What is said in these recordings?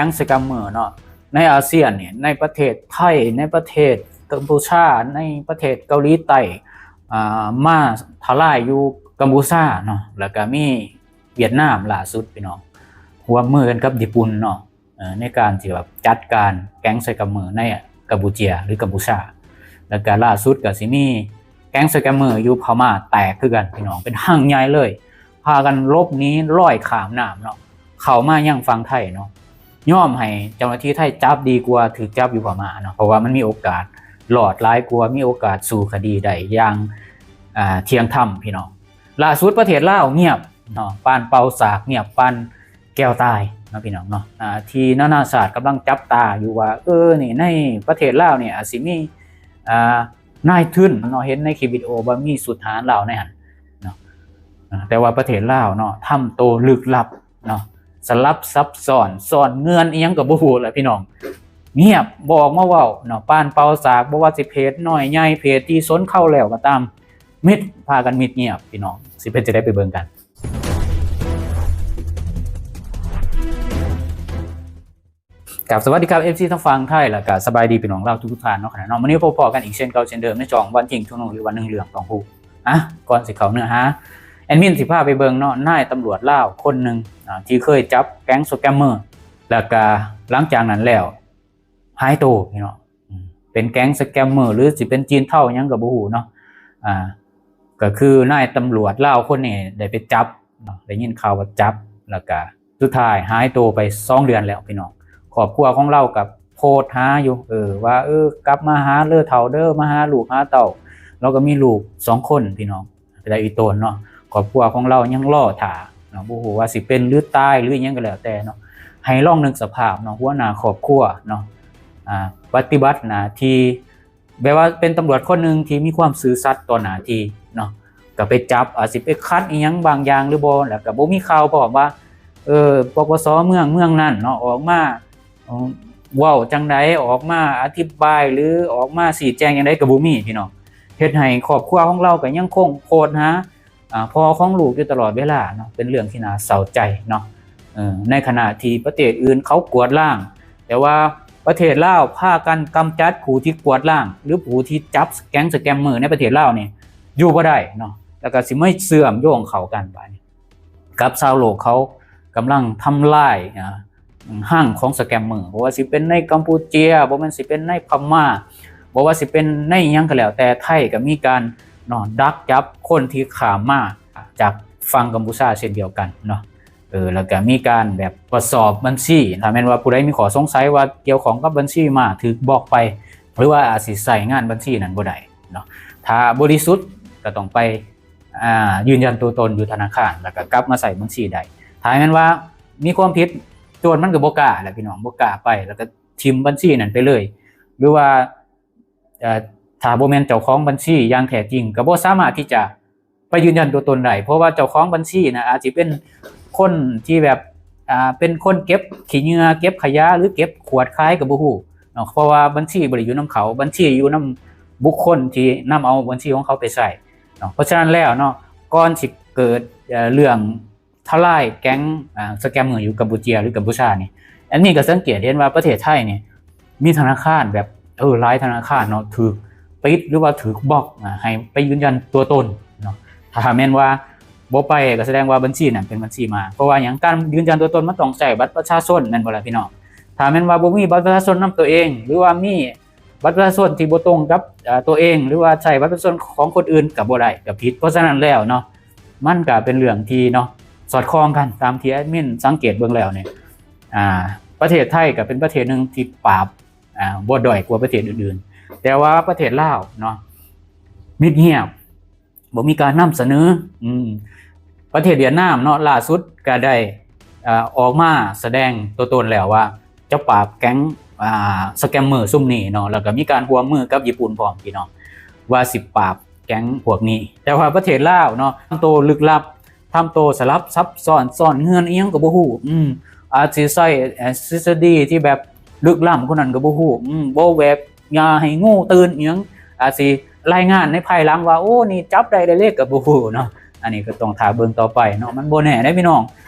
ງສະແກມເມີເນາະ ໃນອາຊຽນນີ້ ໃນປະເທດໄທ ໃນປະເທດກັມພູຊາ ໃນປະເທດເກົາຫຼີໃຕ້ ອ່າ ມາທະລາຍຢູ່ກັມພູຊາເນາະ ແລ້ວກະມີຫວຽດນາມລ່າສຸດພີ່ນ້ອງ ຮ່ວມມືກັນກັບຍີ່ປຸ່ນເນາະ ເອີ ໃນການທີ່ແບບຈັດການແກງສະແກມເມີໃນກຳປູເຈຍ ຫຼື ກຳພູຊາ ແລ້ວກະລ່າສຸດກະຊິມີແກງສະແກມເມີຢູ່ພະມ້າແຕກຄືກັນພີ່ນ້ອງ ເປັນຮັງໃຫຍ່ເລີຍ ພາກັນຫຼົບໜີລອຍຂ້າມນ້ຳເນາະ ເຂົ້າມາຍັງຝັ່ງໄທເນາະ ຍອມໃຫ້ເຈົ້າໜ້າທີ່ໄທຈັບດີກວ່າຖືກຈັບຢູ່ພະມ້າເນາະ ເພາະວ່າມັນມີໂອກາດລອດຫຼາຍກວ່າ ມີໂອກາດສູ້ຄະດີໄດ້ຢ່າງ ອ່າ ທ່ຽງທຳພີ່ນ້ອງ. ລ່າສຸດປະເທດລາວງຽບເນາະ ປານເປົ່າສາກງຽບ ປານແກວຕາຍເນາະພີ່ນ້ອງເນາະ ອ່າ ທີ່ນານາຊາດກຳລັງຈັບຕາຢູ່ວ່າ ເອີ ນີ້ໃນປະເທດລາວນີ້ອາດຊິມີ ອ່າ ນາຍທຶນເນາະ ເຫັນໃນຄລິບວິດີໂອວ່າມີຊຸດທະຫານລາວໃນຫັ້ນເນາະ ອ່າ ແຕ່ວ່າປະເທດລາວເນາະ ທຳໂຕລຶກລັບເນາະ ສະຫຼັບຊັບຊ້ອນ ຊ້ອນເງື່ອນອີ່ຫຍັງກໍບໍ່ຮູ້ແຫຼະພີ່ນ້ອງ ງຽບ ບໍ່ອອກມາເວົ້າເນາະ ປານເປົ່າສາກ ບໍ່ວ່າຊິເພຈນ້ອຍໃຫຍ່ ເພຈທີ່ຊົນເຄົ້າແລ້ວກໍຕາມ ມິດ ພາກັນມິດງຽບພີ່ນ້ອງ ຊິເປັນຈັ່ງໃດໄປເບິ່ງກັນ. ກາບສະຫວັດດີຄັບ ເອັຟຊີ ທາງຝັ່ງໄທ ແລ້ວກະສະບາຍດີພີ່ນ້ອງລາວທຸກໆທ່ານເນາະ ຂະນະເນາະ ມື້ນີ້ພົບພໍ້ກັນອີກເຊັ່ນເກົ່າເຊັ່ນເດີມ ໃນຊ່ອງວັນທິງທຸນງ ຫຼື ວັນໜຶ່ງເລື່ອງຕ້ອງຮູ້. ອ່ະ ກ່ອນຊິເຂົ້າເນື້ອຫາ ແອດມິນຊິພາໄປເບິ່ງເນາະ ນາຍຕຳຫຼວດລາວຄົນໜຶ່ງ ອ່າ ທີ່ເຄີຍຈັບແກງສະແກມເມີ ແລ້ວກະຫຼັງຈາກນັ້ນແລ້ວ ຫາຍໂຕພີ່ນ້ອງ ເປັນແກງສະແກມເມີ ຫຼື ຊິເປັນຈີນເທົາຫຍັງກໍບໍ່ຮູ້ເນາະ ອ່າ ກໍຄືນາຍຕຳຫຼວດລາວຄົນນີ້ໄດ້ໄປຈັບເນາະ ໄດ້ຍິນຂ່າວວ່າຈັບ ແລ້ວກະສຸດທ້າຍຫາຍໂຕໄປສອງເດືອນແລ້ວພີ່ນ້ອງ ຄອບຄົວຂອງລາວກໍໂພສຫາຢູ່ ເອີ ວ່າ ເອີ ກັບມາຫາເລີເຖົ້າເດີ ມາຫາລູກຫາເຕົ້າ ລາວກໍມີລູກສອງຄົນພີ່ນ້ອງ ໄດ້ອີ່ຕົນເນາະ ຄອບຄົວຂອງລາວຍັງລໍຖ້າເນາະ ບໍ່ຮູ້ວ່າຊິເປັນ ຫຼື ຕາຍ ຫຼື ອີ່ຫຍັງກໍແລ້ວແຕ່ເນາະ ໃຫ້ລອງນຶກສະພາບເນາະ ຫົວໜ້າຄອບຄົວເນາະ ອ່າ ປະຕິບັດໜ້າທີ່ ແບບວ່າເປັນຕຳຫຼວດຄົນໜຶ່ງທີ່ມີຄວາມຊື່ສັດຕໍ່ໜ້າທີ່ເນາະ ກໍໄປຈັບ ອາດຊິໄປຂັດອີ່ຫຍັງບາງຢ່າງຫຼືບໍ່ ແລ້ວກໍບໍ່ມີຂ່າວພ້ອມວ່າ ເອີ ປກສ ເມືອງ ເມືອງນັ້ນເນາະ ອອກມາ ເອີ ເວົ້າຈັ່ງໃດ ອອກມາອະທິບາຍ ຫຼື ອອກມາຊີ້ແຈງຈັ່ງໃດກໍບໍ່ມີພີ່ນ້ອງ ເຮັດໃຫ້ຄອບຄົວຂອງລາວກໍຍັງຄົງໂພສຫາ ອ່າ ພໍ່ຂອງລູກຢູ່ຕະຫຼອດເວລາເນາະ ເປັນເລື່ອງທີ່ໜ້າເສົ້າໃຈເນາະ ເອີ ໃນຂະນະທີ່ປະເທດອື່ນເຂົາກວາດລ້າງ ແຕ່ວ່າປະເທດລາວພາກັນກຳຈັດຜູ້ທີ່ກວາດລ້າງ ຫຼື ຜູ້ທີ່ຈັບແກງສະແກມເມີໃນປະເທດລາວນີ້ຢູ່ບໍ່ໄດ້ເນາະ ແລ້ວກໍຊິມາເຊື່ອມໂຍງເຂົ້າກັນບາດນີ້ ກັບຊາວໂລກເຂົາກຳລັງທຳລາຍ ອ່າ ຮັງຂອງສະແກມເມີ ບໍ່ວ່າຊິເປັນໃນກຳປູເຈຍ ບໍ່ແມ່ນຊິເປັນໃນພະມ້າ ບໍ່ວ່າຊິເປັນໃນຫຍັງກໍແລ້ວແຕ່ ໄທກໍມີການເນາະ ດັກຈັບຄົນທີ່ຂ້າມມາຈາກຝັ່ງກຳປູເຈຍເຊັ່ນດຽວກັນເນາະ ເອີ ແລ້ວກໍມີການແບບກວດສອບບັນຊີ ຖ້າແມ່ນວ່າຜູ້ໃດມີຂໍ້ສົງໄສວ່າກ່ຽວຂ້ອງກັບບັນຊີມ້າ ຖືກບລັອກໄປ ຫຼືວ່າອາດຊິໃຊ້ງານບັນຊີນັ້ນບໍ່ໄດ້ເນາະ ຖ້າບໍລິສຸດກໍຕ້ອງໄປ ອ່າ ຢືນຢັນຕົວຕົນຢູ່ທະນາຄານ ແລ້ວກໍກັບມາໃຊ້ບັນຊີໄດ້ ຖ້າແມ່ນວ່າມີຄວາມຜິດ ໂຈນມັນກໍບໍ່ກ້າແຫຼະພີ່ນ້ອງ ບໍ່ກ້າໄປ ແລ້ວກໍຖິ້ມບັນຊີນັ້ນໄປເລີຍ ຫຼືວ່າ ເອີ ຖ້າບໍ່ແມ່ນເຈົ້າຂອງບັນຊີຢ່າງແທ້ຈິງ ກໍບໍ່ສາມາດທີ່ຈະໄປຢືນຢັນຕົວຕົນໄດ້ ເພາະວ່າເຈົ້າຂອງບັນຊີນະ ອາດຊິເປັນຄົນທີ່ແບບ ອ່າ ເປັນຄົນເກັບຂີ້ເຫຍື້ອ ເກັບຂະຫຍະ ຫຼື ເກັບຂວດຂາຍກໍບໍ່ຮູ້ເນາະ ເພາະວ່າບັນຊີບໍ່ໄດ້ຢູ່ນຳເຂົາ ບັນຊີຢູ່ນຳບຸກຄົນທີ່ນຳເອົາບັນຊີຂອງເຂົາໄປໃຊ້ເນາະ ເພາະສະນັ້ນແລ້ວເນາະ ກ່ອນຊິເກີດ ເອີ ເລື່ອງ ທະລາຍແກງ ອ່າ ສະແກມເມີຢູ່ກຳປູເຈຍ ຫຼື ກຳປູຊານີ້ ແອດມິນກໍສັງເກດເຫັນວ່າປະເທດໄທນີ້ມີທະນາຄານແບບ ເອີ ຫຼາຍທະນາຄານເນາະ ຖືກປິດ ຫຼືວ່າຖືກບລັອກ ອ່າ ໃຫ້ໄປຢືນຢັນຕົວຕົນເນາະ ຖ້າແມ່ນວ່າບໍ່ໄປກໍສະແດງວ່າບັນຊີນັ້ນເປັນບັນຊີມ້າ ເພາະວ່າຫຍັງ ການຢືນຢັນຕົວຕົນມັນຕ້ອງໃຊ້ບັດປະຊາຊົນແມ່ນບໍ່ລະພີ່ນ້ອງ ຖ້າແມ່ນວ່າບໍ່ມີບັດປະຊາຊົນນຳຕົວເອງ ຫຼືວ່າມີ ບັດປະຊາຊົນທີ່ບໍ່ຕົງກັບ ເອີ ຕົວເອງ ຫຼືວ່າໃຊ້ບັດປະຊາຊົນຂອງຄົນອື່ນກໍບໍ່ໄດ້ ກໍຜິດ ເພາະສະນັ້ນແລ້ວເນາະ ມັນກໍເປັນເລື່ອງທີ່ເນາະ ສອດຄ່ອງກັນ ຕາມທີ່ແອດມິນສັງເກດເບິ່ງແລ້ວນີ້ ອ່າ ປະເທດໄທກໍເປັນປະເທດໜຶ່ງທີ່ປາບ ອ່າ ບໍ່ດ້ອຍກວ່າປະເທດອື່ນໆ ແຕ່ວ່າປະເທດລາວເນາະ ມິດງຽບ ບໍ່ມີການນຳສະເໜີ ອືມ ປະເທດຫວຽດນາມເນາະ ລ່າສຸດກໍໄດ້ ເອີ ອອກມາສະແດງຕົວຕົນແລ້ວວ່າຈະປາບແກງ ອ່າ ສະແກມເມີຊຸມນີ້ເນາະ ແລ້ວກໍມີການຮ່ວມມືກັບຍີ່ປຸ່ນພ້ອມ ພີ່ນ້ອງ ວ່າຊິປາບແກງພວກນີ້ ແຕ່ວ່າປະເທດລາວເນາະ ໂຕລຶກລັບ ທຳໂຕສະຫຼັບຊັບຊ້ອນ ຊ້ອນເງື່ອນອີ່ຫຍັງກໍບໍ່ຮູ້ ອືມ ອາດຊິໃຊ້ ເອີ ທິດສະດີທີ່ແບບ ລຶກລ້ຳກວ່ານັ້ນກໍບໍ່ຮູ້ ອືມ ບໍ່ແບບຢ່າໃຫ້ງູຕື່ນອີ່ຫຍັງ ອາດຊິລາຍງານໃນພາຍຫຼັງວ່າ ໂອ້ ນີ້ຈັບໄດ້ແລ້ວເລີ ກໍບໍ່ຮູ້ເນາະ ອັນນີ້ກໍຕ້ອງຖ້າເບິ່ງຕໍ່ໄປເນາະ ມັນບໍ່ແນ່ເດ້ພີ່ນ້ອງ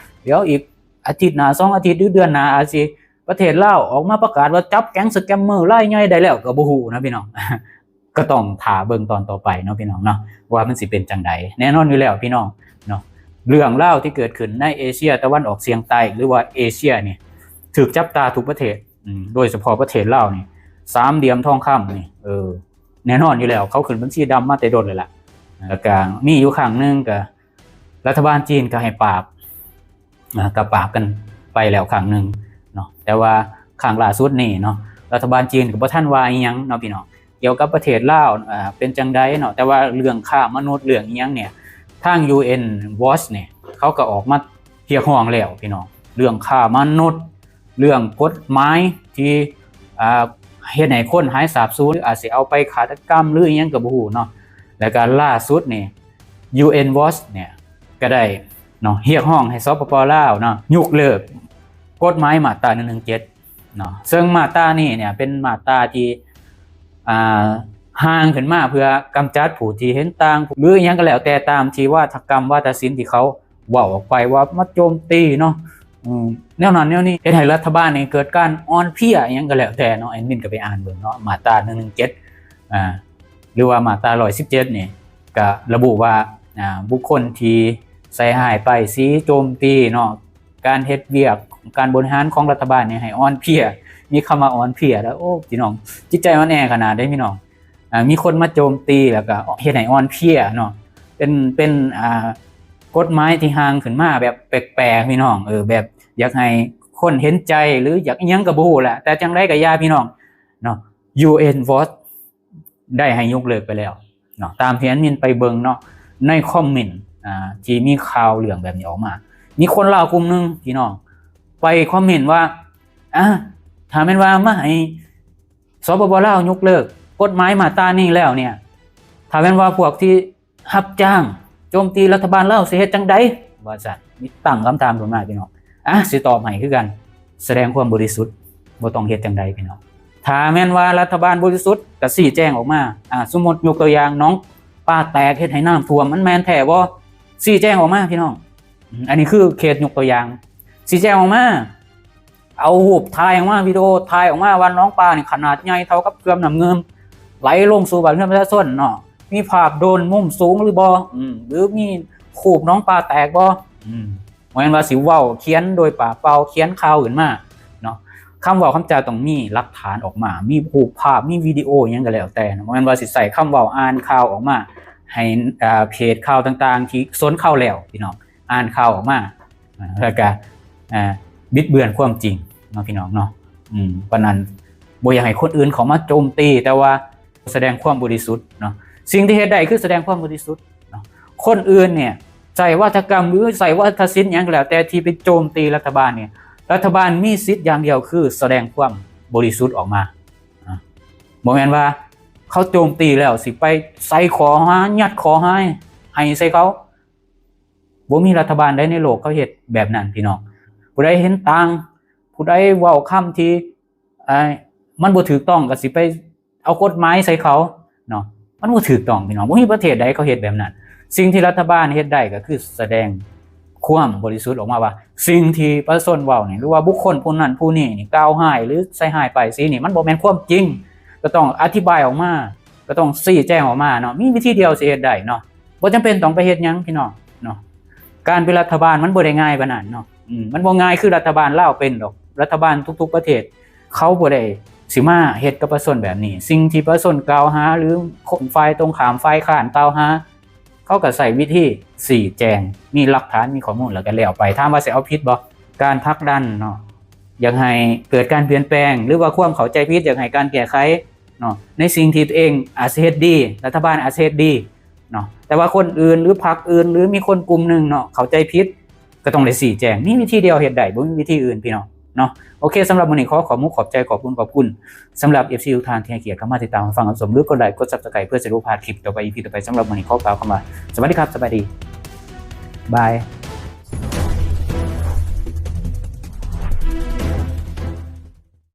ດຽວອີກອາທິດໜ້າ ສອງອາທິດ ຫຼື ເດືອນໜ້າ ອາດຊິ ປະເທດລາວອອກມາປະກາດວ່າຈັບແກັງສະແກມເມີລາຍໃຫຍ່ໄດ້ແລ້ວກໍບໍ່ຮູ້ນະພີ່ນ້ອງ. ກໍຕ້ອງຖ້າເບິ່ງຕອນຕໍ່ໄປເນາະພີ່ນ້ອງເນາະ ວ່າມັນຊິເປັນຈັ່ງໃດ. ແນ່ນອນຢູ່ແລ້ວພີ່ນ້ອງເນາະ ເລື່ອງລາວທີ່ເກີດຂຶ້ນໃນເອເຊຍຕາເວັນອອກສຽງໃຕ້ ຫຼືວ່າເອເຊຍນີ້ ຖືກຈັບຕາທຸກປະເທດ ອາ ໂດຍສະເພາະປະເທດລາວນີ້ ສາມຫຼ່ຽມທອງຄຳນີ້ ເອີ ແນ່ນອນຢູ່ແລ້ວ ເຂົາຂຶ້ນບັນຊີດຳມາແຕ່ດົນແລ້ວລະ. ແລ້ວກະມີຢູ່ຄັ້ງໜຶ່ງກະ ລັດຖະບານຈີນກໍໃຫ້ປາບ ອາ ກໍປາບກັນໄປແລ້ວຄັ້ງໜຶ່ງເນາະ ແຕ່ວ່າຄັ້ງລ່າສຸດນີ້ເນາະ ລັດຖະບານຈີນກໍບໍ່ທັນວ່າອີ່ຫຍັງເນາະພີ່ນ້ອງ ກ່ຽວກັບປະເທດລາວ ອາ ເປັນຈັ່ງໃດເນາະ. ແຕ່ວ່າເລື່ອງຄ້າມະນຸດ ເລື່ອງອີ່ຫຍັງນີ້ ທາງ UN Watch ນີ້ ເຂົາກໍອອກມາຮຽກຮ້ອງແລ້ວພີ່ນ້ອງ ເລື່ອງຄ້າມະນຸດ ເລື່ອງກົດໝາຍທີ່ ອາ ເຮັດໃຫ້ຄົນຫາຍສາບສູນ ຫຼືອາດຊິເອົາໄປຄາດຕະກຳ ຫຼືອີ່ຫຍັງກໍບໍ່ຮູ້ເນາະ. ແລ້ວກໍລ່າສຸດນີ້ UN Watch ເນຍ ກໍໄດ້ເນາະ ຮຽກຮ້ອງໃຫ້ ສປປ ລາວເນາະ ຍົກເລີກກົດໝາຍມາດຕາ ໜຶ່ງໜຶ່ງເຈັດ ເນາະ ເຊິ່ງມາດຕານີ້ເນຍ ເປັນມາດຕາທີ່ ອ່າ ຮ່າງຂຶ້ນມາເພື່ອກຳຈັດຜູ້ທີ່ເຫັນຕ່າງ ຫຼືອີ່ຫຍັງກໍແລ້ວແຕ່ຕາມທີ່ວາທະກຳ ວາທະສິນທີ່ເຂົາເວົ້າອອກໄປວ່າມາໂຈມຕີເນາະ ອືມ ແນວນັ້ນແນວນີ້ ເຮັດໃຫ້ລັດຖະບານນີ້ເກີດການອ່ອນເພຍ ອີ່ຫຍັງກໍແລ້ວແຕ່ເນາະ. ແອດມິນກໍໄປອ່ານເບິ່ງເນາະ ມາດຕາ ໜຶ່ງໜຶ່ງເຈັດ ອ່າ ຫຼືວ່າມາດຕາ ໜຶ່ງຮ້ອຍສິບເຈັດ ນີ້ ກະລະບຸວ່າ ອ່າ ບຸກຄົນທີ່ໃສ່ຮ້າຍປ້າຍສີ ໂຈມຕີເນາະ ການເຮັດວຽກ ການບໍລິຫານຂອງລັດຖະບານນີ້ໃຫ້ອ່ອນເພຍ. ມີຄຳວ່າອ່ອນເພຍແລ້ວ ໂອ້ ພີ່ນ້ອງ ຈິດໃຈອ່ອນແອຂະໜາດໃດພີ່ນ້ອງ. ອ່າ ມີຄົນມາໂຈມຕີ ແລ້ວກໍເຮັດໃຫ້ອ່ອນເພຍເນາະ ເປັນ ເປັນ ອ່າ ກົດໝາຍທີ່ຮ່າງຂຶ້ນມາແບບແປກໆ ພີ່ນ້ອງ ເອີ ແບບຢາກໃຫ້ຄົນເຫັນໃຈ ຫຼືຢາກອີ່ຫຍັງກໍບໍ່ຮູ້ແຫຼະ ແຕ່ຈັ່ງໃດກໍຢ່າ ພີ່ນ້ອງເນາະ. UN Watch ໄດ້ໃຫ້ຍົກເລີກໄປແລ້ວເນາະ ຕາມທີ່ແອດມິນໄປເບິ່ງເນາະ ໃນຄອມເມັນ ອ່າ ທີ່ມີຂ່າວເລື່ອງແບບນີ້ອອກມາ ມີຄົນລາວກຸ່ມໜຶ່ງ ພີ່ນ້ອງ ໄປຄອມເມັນວ່າ ອ່າ ຖ້າແມ່ນວ່າມາໃຫ້ ສປປ ລາວ ຍົກເລີກກົດໝາຍມາດຕານີ້ແລ້ວເນຍ ຖ້າແມ່ນວ່າພວກທີ່ຮັບຈ້າງໂຈມຕີລັດຖະບານລາວຊິເຮັດຈັ່ງໃດ ວ່າຊັ້ນ. ມີຕັ້ງຄຳຖາມຂຶ້ນມາ ພີ່ນ້ອງ. ອ່າ ຊິຕອບໃຫ້ຄືກັນ ສະແດງຄວາມບໍລິສຸດ ບໍ່ຕ້ອງເຮັດຈັ່ງໃດ ພີ່ນ້ອງ. ຖ້າແມ່ນວ່າລັດຖະບານບໍລິສຸດ ກໍຊີ້ແຈງອອກມາ. ອ່າ ສົມມຸດຍົກຕົວຢ່າງ ໜອງປາແຕກເຮັດໃຫ້ນ້ຳຖ້ວມ ມັນແມ່ນແທ້ບໍ່? ຊີ້ແຈງອອກມາ ພີ່ນ້ອງ. ອືມ ອັນນີ້ຄືເຄສຍົກຕົວຢ່າງ ຊີ້ແຈງອອກມາ. ເອົາຮູບຖ່າຍອອກມາ ວິດີໂອຖ່າຍອອກມາວ່າໜອງປານີ້ຂະໜາດໃຫຍ່ເທົ່າກັບເຂື່ອນນ້ຳງື່ມ ໄຫຼລົງສູ່ບ້ານເຮືອນປະຊາຊົນເນາະ ມີພາບໂດຣນມຸມສູງຫຼືບໍ່ ອືມ ຫຼືມີຮູບໜອງປາແຕກບໍ່ ອືມ ບໍ່ແມ່ນວ່າຊິເວົ້າຂຽນໂດຍປາກເປົ່າ ຂຽນຂ່າວຂຶ້ນມາເນາະ. ຄຳເວົ້າຄຳຈາຕ້ອງມີຫຼັກຖານອອກມາ ມີຮູບພາບ ມີວິດີໂອ ອີ່ຫຍັງກໍແລ້ວແຕ່ເນາະ ບໍ່ແມ່ນວ່າຊິໃຊ້ຄຳເວົ້າອ່ານຂ່າວອອກມາໃຫ້ ເອີ ເພຈຂ່າວຕ່າງໆທີ່ສົນເຂົ້າແລ້ວ ພີ່ນ້ອງ ອ່ານຂ່າວອອກມາ ແລ້ວກະ ອ່າ ບິດເບືອນຄວາມຈິງເນາະ ພີ່ນ້ອງເນາະ. ອືມ ປານນັ້ນ ບໍ່ຢາກໃຫ້ຄົນອື່ນເຂົ້າມາໂຈມຕີ ແຕ່ວ່າສະແດງຄວາມບໍລິສຸດເນາະ. ສິ່ງທີ່ເຮັດໄດ້ຄືສະແດງຄວາມບໍລິສຸດເນາະ. ຄົນອື່ນເນຍໃຊ້ວາທະກຳ ຫຼືໃຊ້ວາທະສິນຫຍັງກໍແລ້ວແຕ່ທີ່ໄປໂຈມຕີລັດຖະບານເນຍ ລັດຖະບານມີສິດຢ່າງດຽວຄືສະແດງຄວາມບໍລິສຸດອອກມາ. ອ່າ ບໍ່ແມ່ນວ່າເຂົາໂຈມຕີແລ້ວຊິໄປໃສ່ຂໍ້ຫາ ຍັດຂໍ້ຫາໃຫ້ໃສ່ເຂົາ. ບໍ່ມີລັດຖະບານໃດໃນໂລກເຂົາເຮັດແບບນັ້ນ ພີ່ນ້ອງ. ຜູ້ໃດເຫັນຕ່າງ ຜູ້ໃດເວົ້າຄຳທີ່ ເອີ ມັນບໍ່ຖືກຕ້ອງ ກໍຊິໄປເອົາກົດໝາຍໃສ່ເຂົາເນາະ ມັນບໍ່ຖືກຕ້ອງ ພີ່ນ້ອງ. ບໍ່ມີປະເທດໃດເຂົາເຮັດແບບນັ້ນ. ສິ່ງທີ່ລັດຖະບານເຮັດໄດ້ກໍຄືສະແດງຄວາມບໍລິສຸດອອກມາວ່າ ສິ່ງທີ່ປະຊາຊົນເວົ້ານີ້ ຫຼືວ່າບຸກຄົນຜູ້ນັ້ນຜູ້ນີ້ນີ້ກ່າວຮ້າຍ ຫຼືໃສ່ຮ້າຍປ້າຍສີນີ້ ມັນບໍ່ແມ່ນຄວາມຈິງ. ກໍຕ້ອງອະທິບາຍອອກມາ ກໍຕ້ອງຊີ້ແຈງອອກມາເນາະ. ມີວິທີດຽວຊິເຮັດໄດ້ເນາະ ບໍ່ຈຳເປັນຕ້ອງໄປເຮັດຫຍັງ ພີ່ນ້ອງເນາະ. ການເປັນລັດຖະບານມັນບໍ່ໄດ້ງ່າຍປານນັ້ນເນາະ. ອືມ ມັນບໍ່ງ່າຍຄືລັດຖະບານລາວເປັນດອກ. ລັດຖະບານທຸກໆປະເທດ ເຂົາບໍ່ໄດ້ຊິມາເຮັດກັບປະຊາຊົນແບບນີ້. ສິ່ງທີ່ປະຊາຊົນກ່າວຫາ ຫຼືຄົນຝ່າຍຕົງຂ້າມ ຝ່າຍຄ້ານກ່າວຫາ ເຂົາກໍໃຊ້ວິທີຊີ້ແຈງ ມີຫຼັກຖານ ມີຂໍ້ມູນ ແລ້ວກໍແລ້ວໄປ. ຖາມວ່າຊິເອົາຜິດບໍ່? ການຜັກດັນເນາະ ຢາກໃຫ້ເກີດການປ່ຽນແປງ ຫຼືວ່າຄວາມເຂົ້າໃຈຜິດ ຢາກໃຫ້ການແກ້ໄຂ ເນາະ ໃນສິ່ງທີ່ຕົວເອງອາດຊິເຮັດດີ ລັດຖະບານອາດຊິເຮັດດີເນາະ ແຕ່ວ່າຄົນອື່ນ ຫຼືພັກອື່ນ ຫຼືມີຄົນກຸ່ມໜຶ່ງເນາະ ເຂົ້າໃຈຜິດ ກໍຕ້ອງໄດ້ຊີ້ແຈງ. ມີວິທີດຽວເຮັດໄດ້ ບໍ່ມີວິທີອື່ນ ພີ່ນ້ອງເນາະ. ໂອເຄ ສຳລັບມື້ນີ້ ຂໍຂອບມຸກຂອບໃຈ ຂອບຄຸນ ຂອບຄຸນສຳລັບເອັຟຊີທຸກທ່ານທີ່ໃຫ້ກຽດເຂົ້າມາຕິດຕາມຮັບຟັງຮັບຊົມ ຫຼືກົດໄລ ກົດ Subscribe ເພື່ອຈະໄດ້ບໍ່ພາດຄລິບຕໍ່ໄປ ອີພີຕໍ່ໄປ. ສຳລັບມື້ນີ້ ຂໍກ່າວຄຳວ່າ ສະຫວັດດີຄັບ ສະບາຍດີ ບາຍ.